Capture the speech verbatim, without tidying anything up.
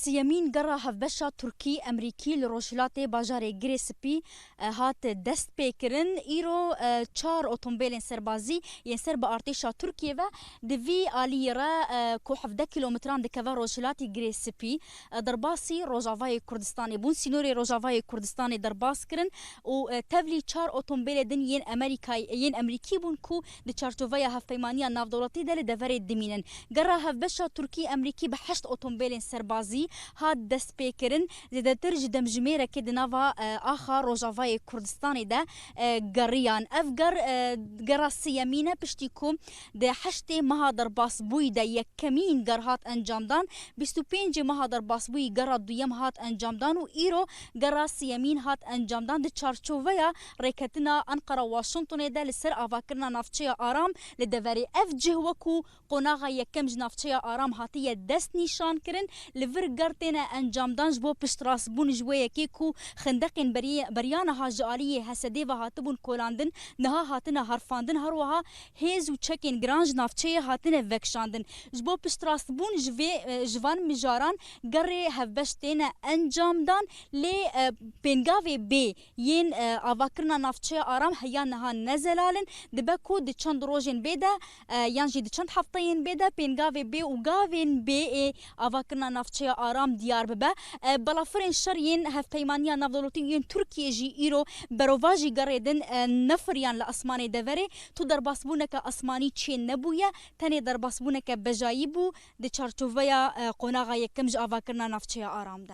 Siyemîn gera hevbeşa Tirkî-Emerîkî li rojhilatê bajarê Girê Spî, e, hat destpêkirin. Îro, e, çar otomobêlên serbazî yên ser bi artêşa Tirkiyê ve di vî aliyê re, e, ku hevdeh kîlometran dikeve rojhilatê Girê Spî, e, derbasî Rojavayê Kurdistanê bûn. Sînorê Rojavayê Kurdistanê derbas kirin û, e, tevlî çar otomobêlê din yên Emerîkayê, yên Emerîkî bûn ku di çarçoveya hevpeymaniya navdewletî de li deverê dimînin. Gera hevbeşa Tirkî-Emerîkî bi heşt otomobêlên serbazî hat destpêkirin. Zêdetir ji demjimêrekê di nava, e, axa Rojavayê Kurdistanê de, e, geriyan. Ev ger, e, gera siyemîn e piştî ku di heştê meha derbasbûyî de yekemîn ger hat encamdan, bîst û pêncê meha derbasbûyî gera duyem hat encamdan û îro gera siyemîn hat encamdan di çarçoveya rêketina Ankara-Washingtonê de li ser avakirina navçeya aram li deverê. Ev cih wekû qonaxa yekem ji navçeya aram hatiye dest nîşan kirin. Li vir ger têne encamdan ji bo piştrastbûn ji wê yekê ku xindeqên berî-, beriya niha ji aliyê Hesedê ve hatibûn kolandin, niha hatine herfandin, her wiha hêz û çekên giran ji navçeyê hatine vekişandin. Ji bo piştrastbûn ji vê, e, ji van mijaran gerê hevbeş têne encamdan, lê, e, pêngavê bê yên, e, avakirina navçeya aram heya niha ne zelal in. Dibe ku di çend rojên bê de, e, yan jî di çend hefteyên bê de pêngavê bê û gavên bê ê avakirina navçeya aram diyar bibe. E, balafirên şer yên Hevpeymaniya Navdewletî yên Tirkiyê jî îro berovajî gerê din, e, nefiriyan li esmanê deverê. Tu derbasbûneke esmanî çê nebûye, tenê derbasbûneke bejayî bû di çarçoveya, e, qonaxa yekem ji avakirina navçeya aram de.